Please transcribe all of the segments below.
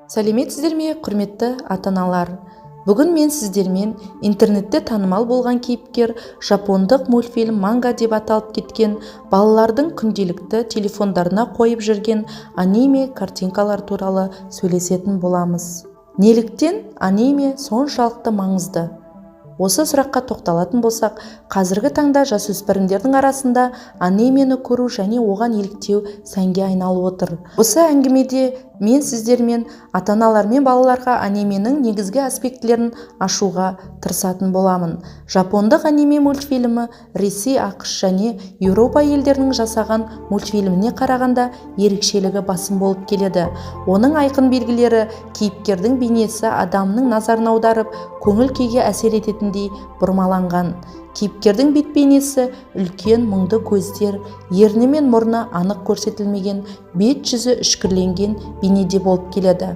Сәлеметсіздер ме, құрметті ата-аналар! Бүгін мен сіздермен интернетте танымал болған кейіпкер, жапондық мультфильм, манга деп аталып кеткен, балалардың күнделікті телефондарына қойып жүрген аниме картинкалар туралы сөйлесетін боламыз. Неліктен аниме соншалықты маңызды? Осы сұраққа тоқталатын болсақ, қазіргі таңда жасөспірімдердің арасында анимені көру және оған еліктеу сәнге айналып отыр. Осы әңгімеде мен сіздермен ата-аналар мен балаларға анименің негізгі аспектілерін ашуға тырысатын боламын. Жапондық аниме мультфильмі Ресей, АҚШ және Еуропа елдерінің жасаған мультфильміне қарағанда ерекшелігі басым болып келеді. Оның айқын белгілері: кейіпкердің бейнесі адамның назарын аударып, көңіл күйге әсер ететіндей бұрмаланған. Кейіпкердің бет бейнесі үлкен, мұңды көздер, ерні мен мұрны анық көрсетілмеген, бет жүзі үшкірленген бейнеде болып келеді.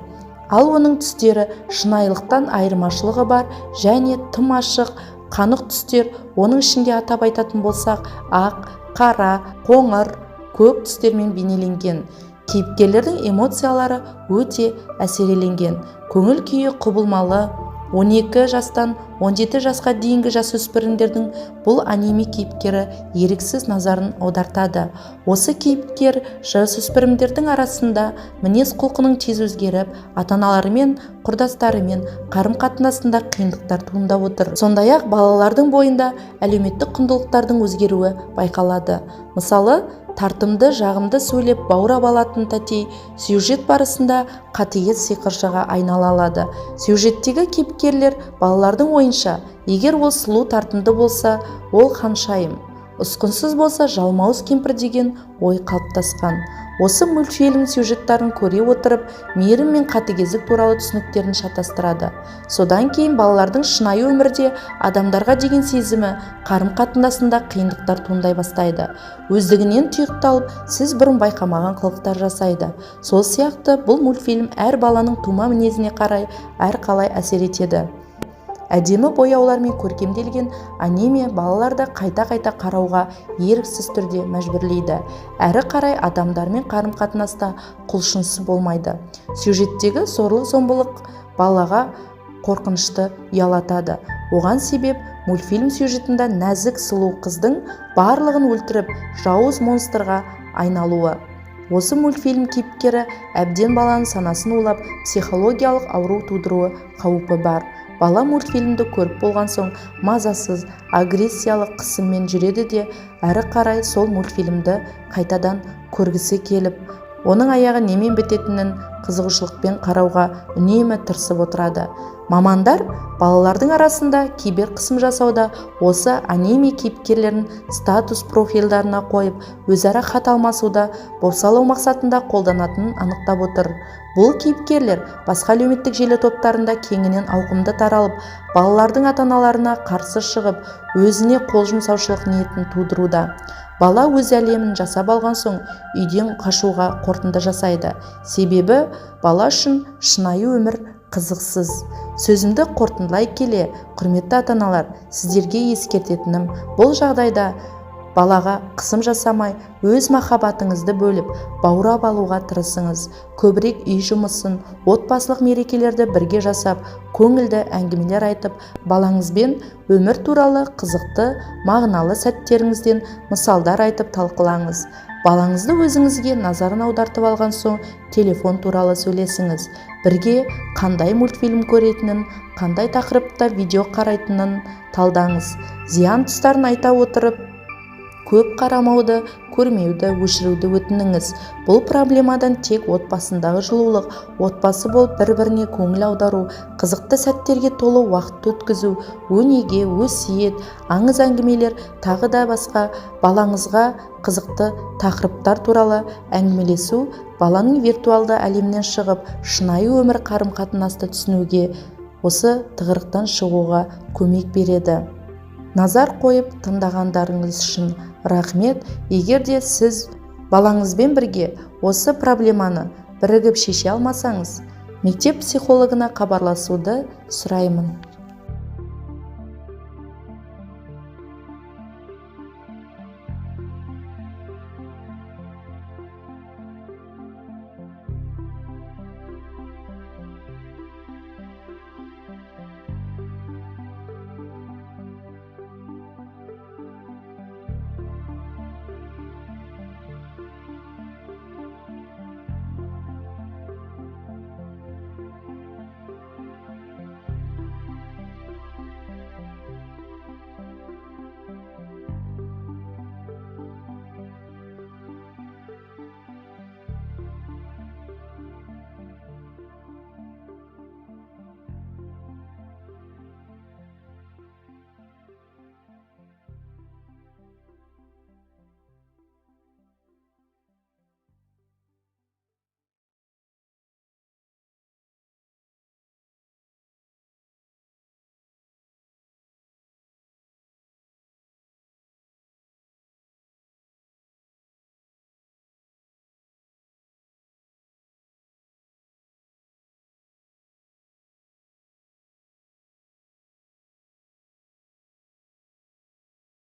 Ал оның түстері шынайылықтан айырмашылығы бар және тым ашық, қанық түстер, оның ішінде атап айтатын болсақ, ақ, қара, қоңыр, көк түстермен бейнеленген. Кейіпкерлердің эмоциялары өте әсереленген, көңіл күйі құбылмалы. 12 жастан 17 жасқа дейінгі жасөспірімдердің бұл аниме кейіпкері еріксіз назарын аудартады. Осы кейіпкер жасөспірімдердің арасында мінез құлқының тез өзгеріп, ата-аналарымен, құрдастарымен қарым-қатынасында қиындықтар туындап отыр. Сондай-ақ балалардың бойында әлеуметтік құндылықтардың өзгеруі байқалады. Мысалы, тартымды, жағымды сөйлеп, баурап алатын тәтей сюжет барысында қатыгез сиқыршыға айнала алады. Сюжеттегі кейіпкерлер, балалардың ойынша, егер ол сұлу, тартымды болса, ол ханшайым, ұсқынсыз болса, жалмауыз кемпір деген ой қалыптасқан. Осы мультфильм сюжеттарын көре отырып, мейірім мен қатыгездік туралы түсініктерін шатастырады. Содан кейін балалардың шынайы өмірде адамдарға деген сезімі, қарым-қатынасында қиындықтар туындай бастайды. Өздігінен тұйықталып, сіз бұрын байқамаған қылықтар жасайды. Сол сияқты бұл мультфильм әр баланың тума мінезіне қарай әрқалай әсер етеді. Әдемі бояулармен көркемделген аниме балаларды қайта-қайта қарауға еріксіз түрде мәжбүрлейді. Әрі қарай адамдармен қарым-қатынаста құлшынысы болмайды. Сюжеттегі зорлық-зомбылық балаға қорқынышты ұялатады. Оған себеп мультфильм сюжетінде нәзік, сұлу қыздың барлығын өлтіріп, жауыз монстрға айналуы. Осы мультфильм кейіпкері әбден баланың санасын улап, психологиялық ауру тудыруы қаупі бар. Бала мультфильмді көріп болған соң мазасыз, агрессиялық қысыммен жүреді де, әрі қарай сол мультфильмді қайтадан көргісі келіп, оның аяғы немен бітетінін қызығушылықпен қарауға үнемі тырысып отырады. Мамандар балалардың арасында кибер қысым жасауда осы аниме кейіпкерлерін статус профильдарына қойып, өзара хат алмасуда бопсалау мақсатында қолданатынын анықтап отыр. Бұл кейіпкерлер басқа әлеуметтік желі топтарында кеңінен ауқымды таралып, балалардың ата-аналарына қарсы шығып, өзіне қол жұмсаушылық ниетін тудыруда. Бала өз әлемін жасап алған соң, үйден қашуға қорытынды жасайды, себебі бала үшін шынайы өмір қызықсыз. Сөзімді қорытындылай келе, құрметті ата-аналар, сіздерге ескертетінім: бұл жағдайда балаға қысым жасамай, өз махаббатыңызды бөліп, баурап алуға тырысыңыз. Көбірек үй жұмысын, отбасылық мерекелерді бірге жасап, көңілді әңгімелер айтып, балаңызбен өмір туралы қызықты, мағыналы сәттеріңізден мысалдар айтып талқылаңыз. Балаңызды өзіңізге назарын аудартып алған соң, телефон туралы сөйлесіңіз. Бірге қандай мультфильм көретінін, қандай тақырыпта видео қарайтынын талдаңыз. Зиян тұстарын айта отырып, көп қарамауды, көрмеуді, өшіруді өтініңіз. Бұл проблемадан тек отбасындағы жылулық, отбасы болып бір-біріне көңіл аудару, қызықты сәттерге толы уақытты өткізу, өнеге, өсиет, аңыз әңгімелер, тағы да басқа балаңызға қызықты тақырыптар туралы әңгімелесу баланың виртуалды әлемнен шығып, шынайы өмір қарым-қатынасты түсінуге, осы тығырықтан шығуға көмек береді. Назар қойып тыңдағандарыңыз үшін рахмет. Егер де сіз балаңызбен бірге осы проблеманы бірігіп шеше алмасаңыз, мектеп психологына хабарласуды сұраймын.